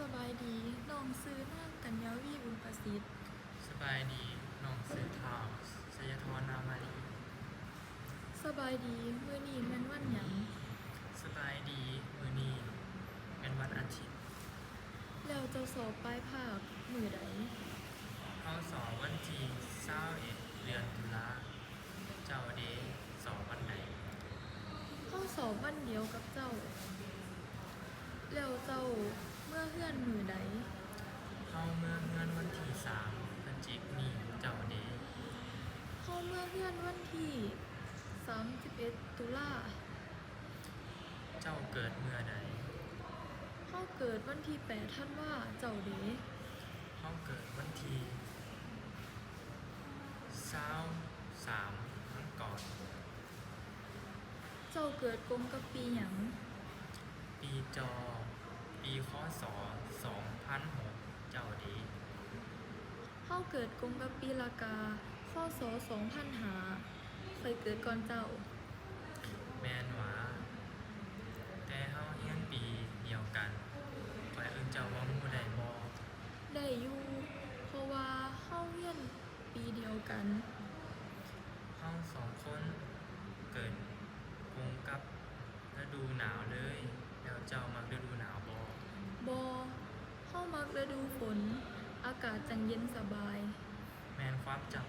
ສະບາຍດີ, ນ້ອງຊື່ນາງ ກັນຍາວີ ບຸນປະສິດ. ສະບາຍດີ, ນ້ອງຊື່ ທ້າວ ໄຊຍະທອນ ນາມາລີ. ສະບາຍດີ, ມື້ນີ້ແມ່ນວັນຫຍັງ? ສະບາຍດີ, ມື້ນີ້ແມ່ນວັນອາທິດ. ແລ້ວເຈົ້າສອບປາຍພາກມື້ໃດ? ເຮົາສອບວັນທີຊາວເອັດ ເດືອນຕຸລາ. ເຈົ້າເດ ສອບວັນໃດ? ເຮົາສອບວັນດຽວກັບເຈົ້າ. ແລ້ວເຈົ້າເມືອເຮືອນມື້ໃດ? ເຮົາເມືອເຮືອນວັນທີສາມ ພະຈິກນີ້. ເຈົ້າເດ? ເຮົາເມືອເຮືອນວັນທີສາມສິບເອັດ ຕຸລາ. ເຈົ້າເກີດເມື່ອໃດ? ເຮົາເກີດວັນທີແປດ ທັນວາ. ເຈົ້າເດ? ເຮົາເກີດວັນທີຊາວສາມ ມັງກອນ. ເຈົ້າເກີດກົງກັບປີຫຍັງ? ປີຈໍ, ປີ ຄ.ສ. ສອງພັນຫົກ. ເຈົ້າເດ? ເຮົາເກີດກົງກັບປີລະກາ ຄ.ສ. ສອງພັນຫ້າ. ຂ້ອຍເກີດກ່ອນເຈົ້າ. ແມ່ນຫວາ? ແຕ່ເຮົາຮຽນປີດຽວກັນ. ຂ້ອຍເອີ້ນເຈົ້າວ່າໝູ່ໄດ້ບໍ່? ໄດ້ຢູ່, ເພາະວ່າເຮົາຮຽນປີດຽວກັນ. ເຮົາສອງຄົນເກີດກົງກັບລະດູໜາວເລີຍ. ແລ້ວເຈົ້າມັກລະດູໜາວບໍ່? ບໍ່, ເຮົາມັກລະດູຝົນ, ອາກາດຈັ່ງເຢັນສະບາຍ. ແມ່ນຄວາມເຈົ້າ.